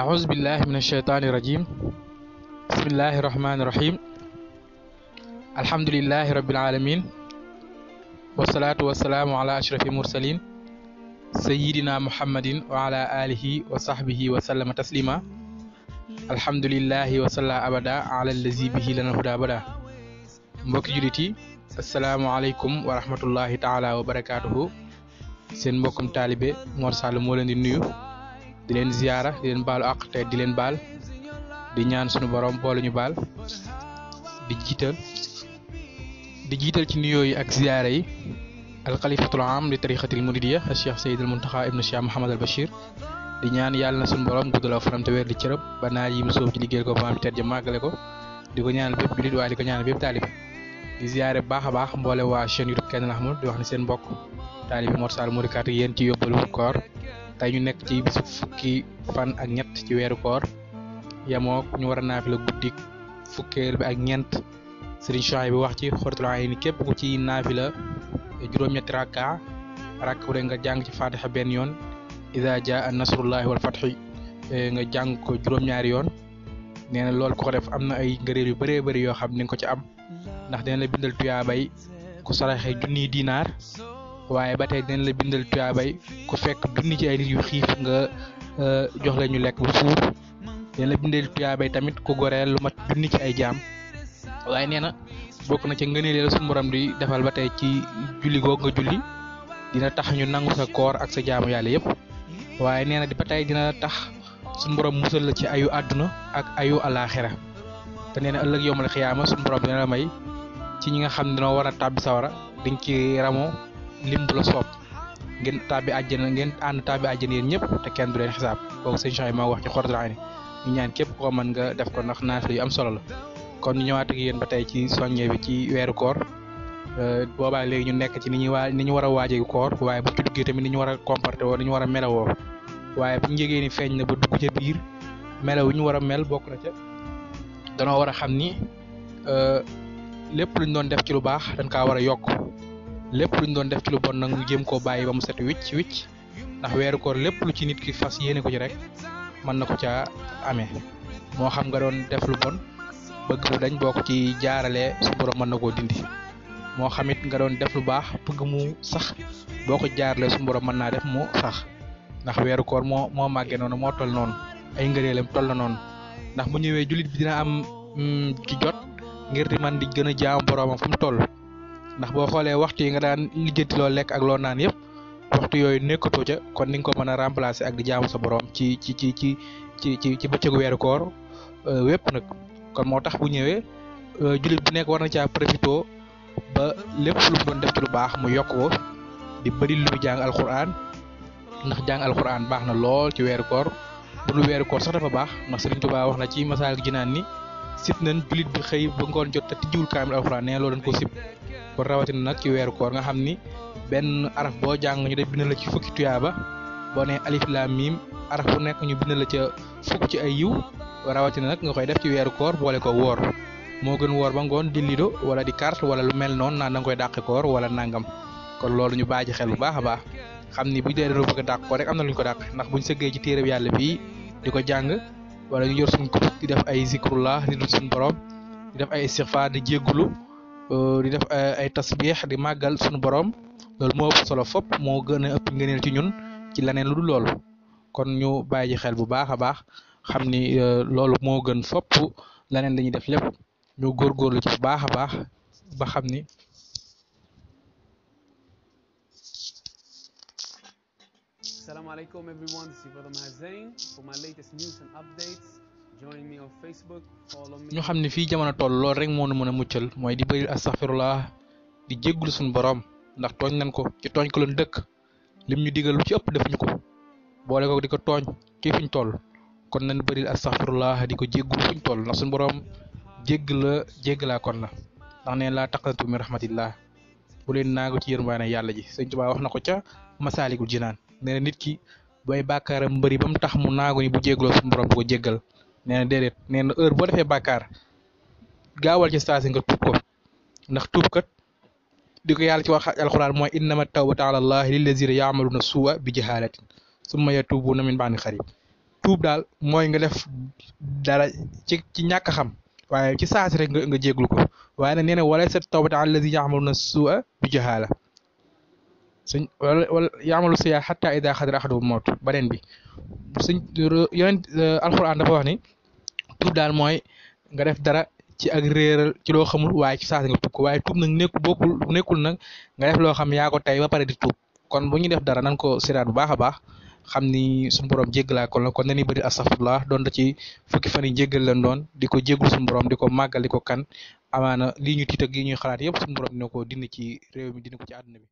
أعوذ بالله من الشيطان الرجيم بسم الله الرحمن الرحيم الحمد لله رب العالمين والصلاة والسلام على أشرف المرسلين سيدنا محمد وعلى آله وصحبه وسلم تسليما الحمد لله وصلى أبدا على الذي به لنا الهدى أبدا mbokki jullit yi asalaamaaleykum wa rahmatullahi taala wa barakaatuhu seen mbokkum taalibe Mor Sall moo leen di nuyu di leen ziyaara di leen baalu àq te di leen baal di ñaan sunu borom boolu ñu baal di jiital ci nuyoo yi ak ziyaara yi alxalifatul am li tariqatil muridiyya Cheikh Seydil Muntaxa ibnu Cheikh Mouhamad al Bachir di ñaan yàlla na sunu borom guddal fanam te wér di cërëb ba naaj yi mu soob ci liggéeyal ko maam teet ja màggale ko di ko ñaanal bépp jullit waaye di ko ñaanal bépp taalibe di ziyaare baax a baax mboole waa chaîne YouTube Kenn la xamul di wax ni seen mbokk taalibe Mor Sall moo dikkaat yéen ci yóbbalu koor tey ñu nekk ci bisu fukki fan ak ñett ci weeru koor yemoo ñu war a naafila guddik fukkeel bi ak ñeent Serigne Chouaïb bi wax ci Xuratul Ayni képp ku ci naafila juróom-ñetti rakka bu dee nga jàng ci Fatiha benn yoon iza jaa nasrullahi wal fathi nga jàng ko juróom-ñaari yoon nee na loolu ku ko def am na ay ngëneel yu bëree bëri yoo xam ni nga ko ci am ndax dina la bindal tuyaabay ku saraxe junniy dinaar waaye ba tey dina la bindal tuyaabay ku fekk junni ci ay nit yu xiif nga jox leen ñu lekk bu suur dina la bindal tuyaabay tamit ku goreel lu mat junni ci ay jaam waaye nee na bokk na ci ngëneel la suñu borom di defal ba tey ci julli googu nga julli dina tax ñu nangu sa koor ak sa jaamu yàlla yëpp waaye nee na ba tey dina tax suñu borom musal la ci ayu àdduna ak ayu alaaxira te nee na ëllëg yowmal xiyaama suñu borom dina la may ci ñi nga xam ne dina war a tàbbi sawara diñ ci ramoo lim bu la soob ngeen tàbbi àjjana ngeen ànd tàbbi àjjana yéen ñëpp te kenn du leen xisaab kooku sëñ Chouaïb moo wax ci Xuratul Ayni ñu ñaan képp koo mën nga def ko ndax naafila yu am solo la kon ñu ñëwaat ak yéen ba tey ci soññe bi ci weeru koor boobaa léegi ñu nekk ci ni ñu war a waajee koor waaye bu ci duggee tamit ni ñu war a comporté woo ni ñu war a melawoo waaye bu ñu yëgee ni feeñ na ba dugg ca biir melaw yu ñu war a mel bokk na ca danoo war a xam ni lépp luñ doon def ci lu baax dañ kaa war a yokk lépp luñ doon def ci lu bon nag ñu jéem koo bàyyi ba mu set wicc ndax weeru koor lépp lu ci nit ki fas yéene ko ci rek mën na ko caa amee moo xam nga doon def lu bon bëgg mu dañ boo ko ci jaaralee su borom mën na koo dindi moo xam it nga doon def lu baax bëgg mu sax boo ko jaaralee su borom mën naa def mu sax ndax weeru koor moo màggee noonu moo toll noonu ay ngëneelam toll na noonu ndax bu ñëwee jullit bi dina am ci jot ngir di man di gën a jaam boroomam fu mu toll ndax boo xoolee waxtu yi nga daan lijjanti loo lekk ak loo naan yëpp waxtu yooyu nekkatoo ca kon ni nga ko mën a remplacer ak di jaamu sa boroom ci bëccëgu weeru koor wépp nag kon moo tax bu ñëwee jullit bu nekk war na caa profité ba lépp lu mu doon def ci lu baax mu yokk ko di bëri lu mu jàng alquran ndax jàng alquran baax na lool ci weeru koor bu nu weeru koor sax dafa baax ndax Sëriñ Tuubaa wax na ci Masaalikul Jinaan ni sib nañ jullit bi xëy ba ngoon jot te tijjiwul kaamil alquran nee loolu dañ ko sib kon rawatina nag ci weeru koor nga xam ni benn araf boo jàng ñu def bind la ci fukki tuyaaba boo nee alif laam miim araf bu nekk ñu bind la ca fukk ci ay yiw rawatina nag nga koy def ci weeru koor boole ko woor moo gën woor ba ngoon di lido wala di carte wala lu mel noonu naan da nga koy dàqe koor wala nangam kon loolu ñu bàyyi xel bu baax a baax xam ni bu dee dañoo bëgg a dàq ko rek am na lu ñu ko dàq ndax buñ sëggee ci téereb yàlla bii di ko jàng wala ñu yor suñ ko di def ay zikrullah di dul suñ borom di def ay istighfar di jéggulu di def ay tasbih di màggal suñu borom loolu moo ëpp solo fopp moo gën a ëpp ngëneel ci ñun ci leneen lu dul loolu kon ñu bàyyi xel bu baax a baax xam ni loolu moo gën fopp leneen dañuy def lépp ñu góorgóorlu ci bu baax a baax ba xam ni Assalamualaikum everyone, this is Brother Mazain. For my latest news and updates, join me on Facebook, follow me. ñu xam ne fii jamono toll loolu rek moo nu mën a muccal mooy di bëri astaghfirullah di jéggul suñu borom ndax tooñ nañ ko ci tooñ ko leen dëkk lim ñu digal lu ci ëpp defuñu ko boole ko di ko tooñ ci fuñ toll kon nañ bëri astaghfirullah di ko jéggul fuñ toll ndax suñu borom jéggalaa kon la ndax neen laa taqnatu min rahmatillah bu leen naagu ci yërmaane yàlla ji Sëñ Tuubaa wax na ko ca Masaalikul Jinaan nee na nit ki booy bàkkaaram mbëri ba mu tax mu naagu ni bu jéggaloo suñu borom du ko jéggal nee na déedéet nee na heure boo defee bàkkaar gaawal ci saasi nga tuub ko ndax tuub kat di ko yàlla ci wax alxuraan mooy innama tawbatu ala allahi lillazina ya'maluna su'a bi jahalatin summa yatubuna min ba'di qarib tuub daal mooy nga def dara ci ñàkk a xam waaye ci saasi rek nga jégglu ko waaye nag nee na wala set tawbata ala allazi ya'maluna su'a bi jahala suñ wala ya'malu sayyi'at hatta idha xadara ahaduhum mawt beneen bi suñ yonent alxuraan dafa wax ni tuub daal mooy nga def dara ci ak réeral ci loo xamul waaye ci saasi nga tuub ko waaye tuub nag nekkul nag nga def loo xam yaa ko tey ba pare di tuub kon bu ñu def dara nan ko siraat bu baax a baax xam ni suñu borom jéggalaa ko la kon nañuy bëri astafurlah doon da ci fukki fan yi jéggal leen doon di ko jéggul suñu borom di ko màggal di ko kan amaana lii ñu tiit ak lii ñuy xalaat yëpp suñu borom dina ko dindi ci réew mi dina ko ci àdduna bi